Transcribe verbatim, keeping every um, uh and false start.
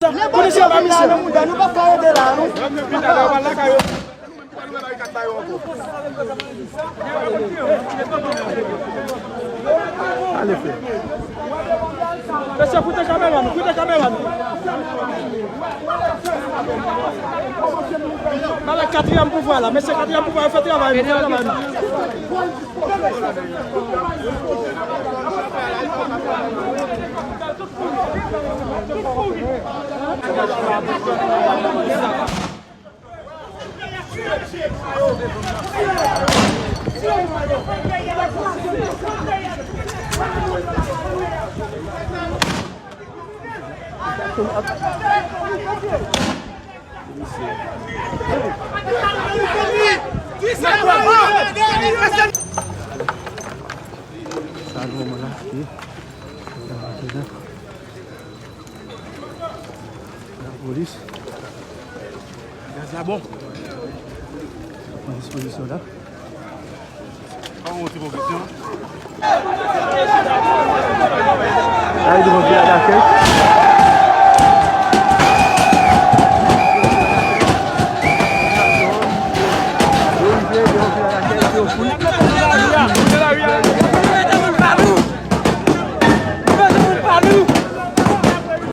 Polisye pa misye. Ale, frè. Mesye, koute kamera nou, koute kamera nou. Bagay katriyèm pouvwa la, mesye, katriyèm pouvwa, fè travay nou, fè travay nou. Sa, moman la, wi. Lapolis. Gaz la bon. Pran dispozisyon la. Pa yon ti pwogresyon. Sa e devan vila dakèy. Yo rive devan vila dakèy, yo foul.